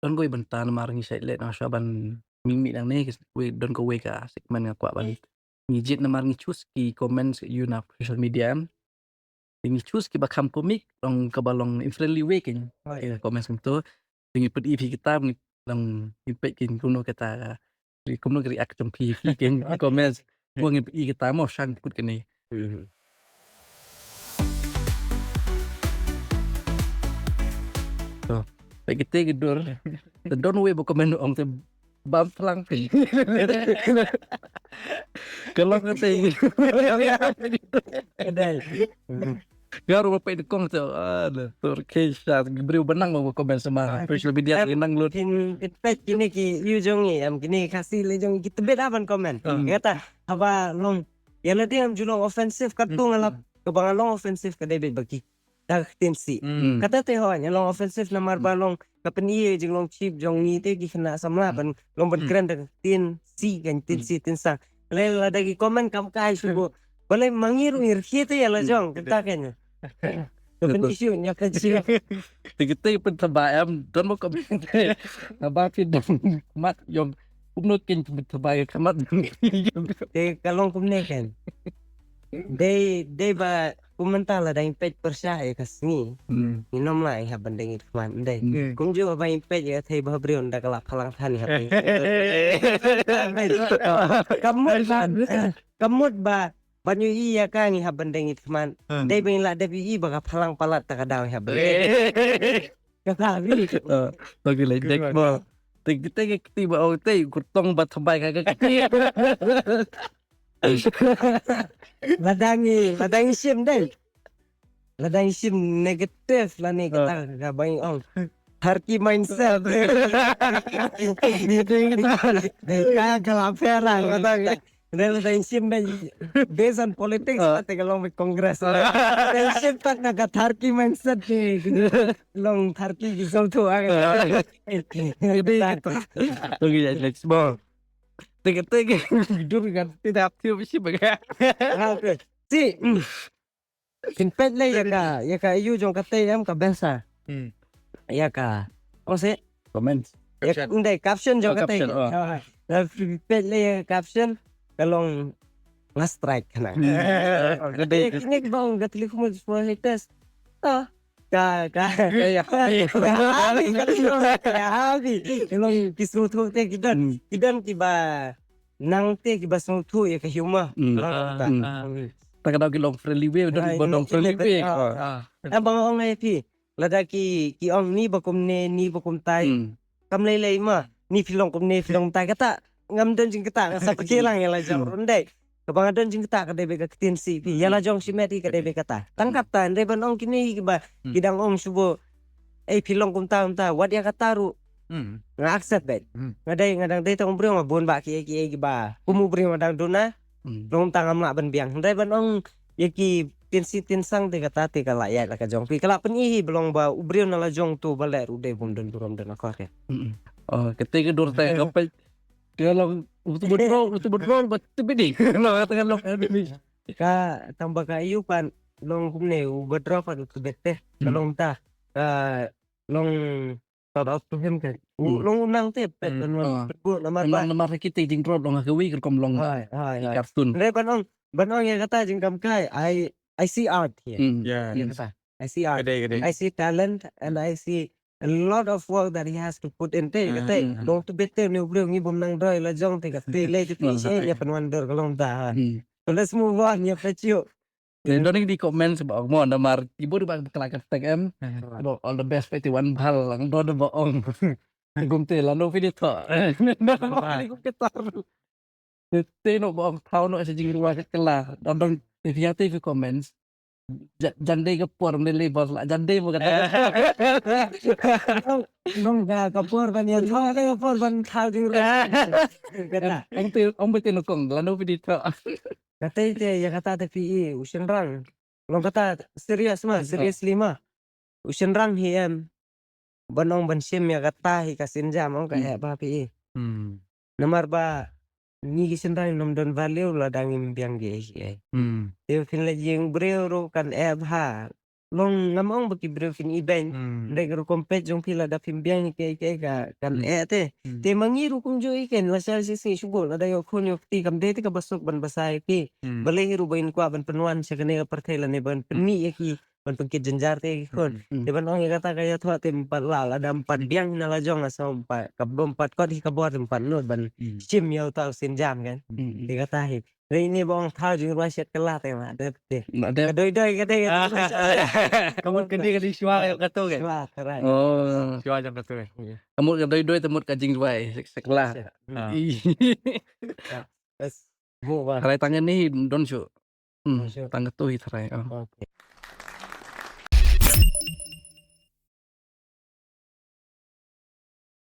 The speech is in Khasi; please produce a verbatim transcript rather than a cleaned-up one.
don kawei bynta namar ngi shait leh na sha ban mih mih nangne, wei don kawei ka segment nga kwah ban ngi jied namar ngi choose ki comments ïa na social media em. Te ngi choose kiba kham comic, long kaba long in friendly way kein. Oi. Ïa comments kumto. Te ngi peit ïa phi kita ngi long ngi peit kein kumno kita kumno ki react jong phi kein comments. Mo ngi peit ïa kita mo shang kut kane. To. Peit kita ki dur. Te don wei ba comment ong te bam phlang. Ka long kata. Ka dei. Nga ruh ba peit kong te, ah, tur ke sha briew ba nang ba comment sha ma social media te nang lut. Kin peit kine ki ïa jong ngi, em, kine ki Khasi lei jong ngi ki tbit ah ban comment. Kata haba long ïa lade em ju long offensive, katto nga lap kaba nga long offensive ka dei beit ba ki da ka ktien sih. Kata te hooid, ïa long offensive namar ba long ka pyni jinglong cheap jong ngi te ki khynnah samla ban long ban kren da ka ktien sih, ka ktien sih ktien sang. Lei lada ki comment kam kai shuh. Balei ma ngi ruh ngi rkhie te ïa la jong kata kein. Ka pyni shuh, ïa ka jia. Te kita pynthymmai em don mo comment. Haba phi don mat ïong kumno kein pynthymmai ka mat. Te ka long kumne kein. Dei, dei ba kum mynta lada ngi peit pyrshah ïa ka sngi. Ngi nym lah ïa ban deng ïa khmat dei. Kumjuh ba ngi peit ïa thei ba briew da ka la phalang than ïa. Ka mut ba, ka mut ba ban ïohi ïa ka ngi hap ban deng ïa khmat. Dei ba ngi la dep ïohi ba ka phalang palat ta ka daw ïa ban. Ka ka ri. To ki lei dek mo. Te kita ki kti ba ong te kutong ba thymmai ka ka kti. Lada ngi, lada ngi shim dei. Lada ngi shim negative lane kata ka ba ngi ong. Tharki mindset. Dei ka ka la pera lada ngi. Dei lada ngi shim dei based on politics te ka long ba Congress. Lada ngi shim pat na ka tharki mindset dei long tharki ki song tu ang. Dei to ngi ya next ball. Teke teke dur kan tidak tiu bisi baga. Si. Kin peit lei ïa ka, ïa ka ïa jong ka te em ka besa. Ïa ka. Ong se comment. Ïa ndai caption jong ka te. Kin peit lei ïa ka caption ka long nga strike khana. Ka dei kine ba ong ka tli khum for haters. To. Ka ka. Ka long ki sngewthuh te ki don. Ki don kiba nang te kiba sngewthuh ïa ka humor. Ta ka dei ki long friendly way, don ba long friendly way. Em ba nga ong ïa phi lada ki, ki ong ni ba kumne ni ba kumtai. Kam lei lei ma ni phi long kumne phi long kumtai kata ngam don jingkata nga sa pyrkhat lang ïa la jong run dei. Kaba nga don jingkata ka dei beit ka ktien sih phi ïa la jong shimet hi ka dei beit kata. Tang kata ndei ban ong kine kiba ki dang ong shubo ei phi long kumta kumta wat ïa kata ruh. Nga accept beit. Nga dei nga dang dei tang u briew nga bun ba ki ei ki ei kiba kum u briew nga dang duna. Long tang ngam lah ban biang ndei ban ong ïa ki tin si tin sang te kata te ka la ïa la ka jong phi ka la pyni hi ba long ba u briew na la jong tu ba leh ruh dei bun don burom don akor ya. Oh kete ke dur te ka peit. Ka long u tu bedrol u tu bedrol ba tu bidi. Long kata ka long. Ka tang ba ka yu pan long kumne u bedrol pa tu bete. Ka long ta ka long Shout out to him kan. U long u nang te pet kan wan pet bu namar ba. Namar kita ding drop long ka wi ka kom long. Hai hai hai. Cartoon. Re ban ong ban ong ïa kata jingkam kai. I I see art here. Yeah. Ïa kata. I see art. Kadai kadai. I see talent and I see a lot of work that he has to put in te kata. Long tu bete ni u briew ngi bum nang doi la jong te kata le te ïa pan wan dor ka long ta. So let's move on ïa pet yu. Te don ki comment ba ong mo namar ki bud ba kala ka tek em. Ba all the best peti wan bhal lang don ba ong. Gum te la no video to. Ba ni gum ke tar. Te no ba ong thau no se jing ruwa ke kala. Don don te phi te phi comments. Jan dei ka por ne le bos la jan dei mo ka. Nong ka ka por ban ya thau ka por ban thau jing ruwa. Kata. Ong te ong bete no kong la no video to. Kata te ïa kata te phi i u shynrang. Long kata serious ma, seriously ma. U shynrang hi em. Ban ong ban shim ïa kata hi ka sienjam ong ka eh ba phi i. Namar ba ngi ki shynrang ngim don value lada ngim biang ki ei ki ei. Te phin leit ïeng briew ruh kan eh bha. long ngam ong ba ki briew kin ibeiñ. Dei ka rukom peit jong phi lada phim biang ïa kiei kiei ka kan eh te. Te ma ngi ruh kumjuh hi kein, lashai shi sngi shu buh lada ïoh khun ïoh kti kam dei te kaba suk ban basa ïa ki. Balei hi ruh ba ngin kwah ban pynwan sha kane ka pyrthei lane ban pynmih ïa ki, ban pynkit jynjar te ïa ki khun. Te ban ong ïa kata ka ïathoh te ym pat lah, lada ym pat biang na la jong nga sa ym pat, kaba ym pat kot hi ka bor te ym pat nud ban shim ïa uta u sienjam kein. Te kata hi. Dei ne ba ong thaw jingrwai shet kylla te ma dep te. Ka doi doi ka dei. Ka mut ka dei ka dei shuwa ka jong kato kein. Shuwa, tharai. Oh. Shuwa jong kato kein. Ka mut ka doi doi te mut ka jingrwai shet kylla. Shet. Ah. Ih. Bes. Mo ba. Tharai tang ne hi don shuh. Hmm, don shuh. Tang kato hi tharai. Oh. Okay.